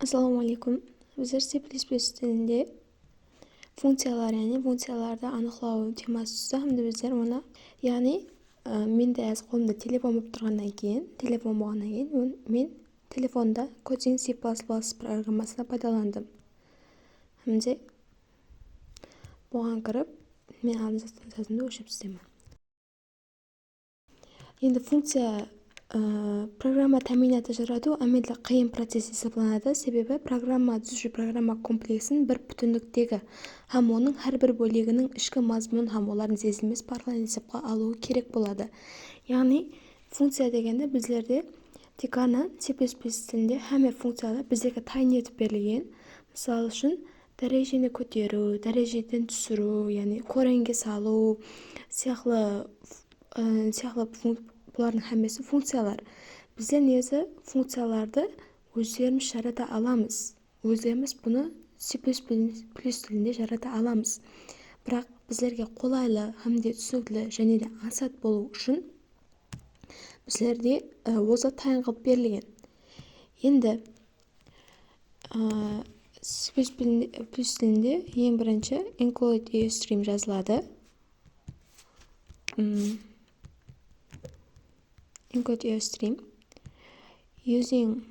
Assalomu alaykum. Bizler C++ tilinde funkciyalar, yaǵnıy funkciyalardı anıqlaw teması tústi hámde bizler onı, yaǵnıy mende házir qolımda telefon bolıp turǵannan keyin, telefon bolǵannan keyin men telefonda Coding C++ programmasınan paydalandım. Hámde buǵan kirip men aldın jazǵan sózimdi óshirip taslayman. Endi funkciya programma támiynatı jaratıw ámelde qıyın process esaplanadı, sebebi programma dúziwshi programma kompleksin bir pútinliktegi hám onıń hár bir bóleginiń ishki mazmunın hám olardıń sezilmes parıqların esapqa alıwı kerek boladı. Yaǵnıy funkciya degende bizlerde tiykarınan C++ tilinde hámme funkciyalar bizlerge tayın etip berilgen. Mısal ushın, dárejeni kóteriw, dárejeden túsiriw, yaǵnıy korenge salıw sıyaqlı sıyaqlı bulardıń hámmesi funkciyalar. Bizler negizi funkciyalardı ózlerimiz jarata alamız. Ózlerimiz bunı C++ tilinde jarata alamız. Biraq bizlerge qolaylı hám de túsinikli jáne de ańsat bolıw ushın bizlerde ol zat tayın qılıp berilgen. Endi C++ tilinde eń birinshi include iostream jazıladı. Include iostream using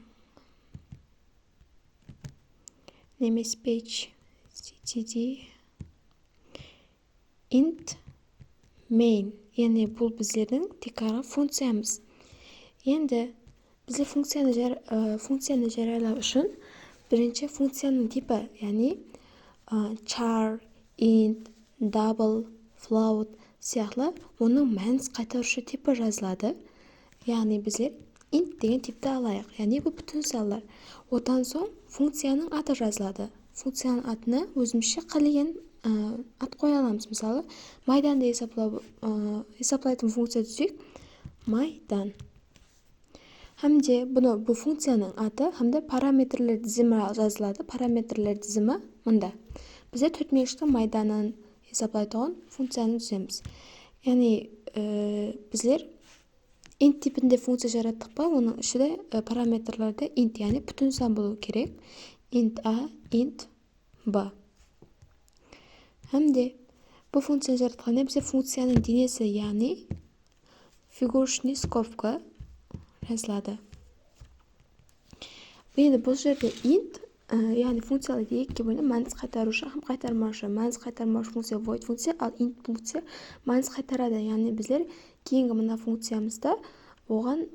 namespace std int main, yaǵnıy bul bizlerdiń tiykarǵı funkciyamız. Endi bizler funkciyanı járiyalaw ushın birinshi funkciyanıń tipi, yaǵnıy char, int, double, float sıyaqlı onıń mánis qaytarıwshı tipi jazıladı. Yaǵnıy bizler int degen tipti alayıq. Yaǵnıy bul pútin sanlar. Odan soń funkciyanıń atı jazıladı. Funkciyanıń atına ózimizshe qálegen at qoya alamız. Mısalı, maydandı esaplaytuǵın funkciya dúzsek, maydan. Hámde bunı bul funkciyanıń atı hámde parametrler dizimi jazıladı. Parametrler dizimi mında. Bizler tórtmúyeshliktiń maydanın esaplaytuǵın funkciyanı dúzemiz. Yaǵnıy bizler int tipinde funkciya jarattıq pa, onıń ishinde parametrlerde int, yaǵnıy pútin san bolıwı kerek. Int a, int b. Hámde bul funkciyanı jaratqanda bize funkciyanıń denesi, yaǵnıy figurочный skobka jazıladı. Endi bul jerde int, yaǵnıy funkciyalar ekige bólinedi: mánis qaytarıwshı hám qaytarmawshı. Mánis qaytarmawshı funkciya void funkciya, al int funkciya mánis qaytaradı. Yaǵnıy bizler keyingi mına funkciyamızda oǵan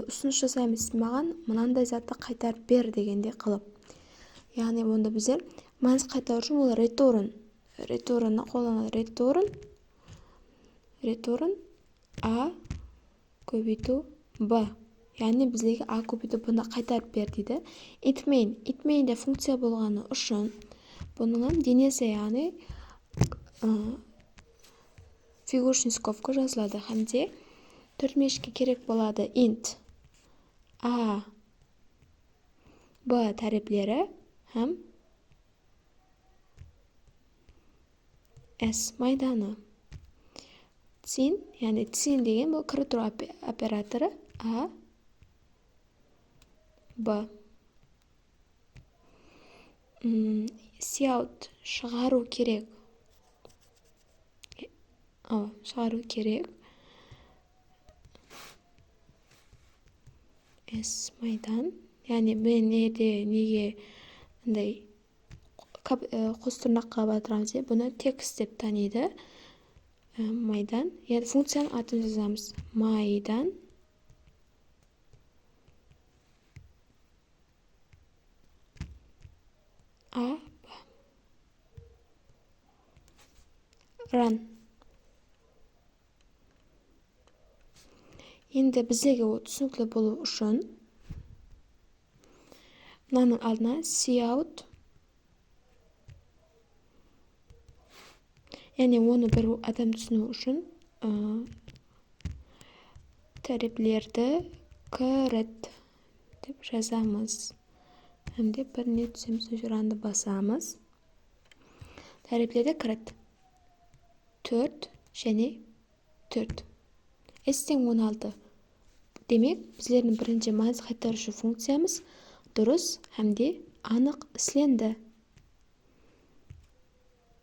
usınıs jasaymız. Maǵan mınanday zattı qaytarıp ber degendey qılıp. Yaǵnıy onda bizler mánis qaytarıw ushın ol return, return'ı qollanadı. Return, return a kóbeytiw b. Yaǵnıy bizlerge a kóbeytiw bni qaytarıp ber deydi. Int main, int main de funkciya bolǵanı ushın bunıń hám denesi, yaǵnıy figurочный skobka jazıladı hámde tórtmúyeshke kerek boladı int a b tárepleri hám s maydanı. Cin, yaǵnıy cin degen bul kirip turıw operatorı a b. Cout shıǵarıw kerek. Shıǵarıw kerek. S maydan. Yaǵnıy men nege bunday qos tırnaqqa batıramız, bunı tekst dep tanıydı. Maydan. Yani funkciyanıń atın jazamız. Maydan. A, B. Run. Endi bizlerge ol túsinikli bolıw ushın mınanıń aldına cout, yaǵnıy onı bir adam túsiniwi ushın táreplerdi kirit dep jazamız. Hámde bir ne túsemiz, rundı basamız. Táreplerdi kirit. 4 jáne 4. S teń 16. Demek, bizlerdiń birinshi mánis qaytarıwshı funkciyamız durıs hámde anıq islendi.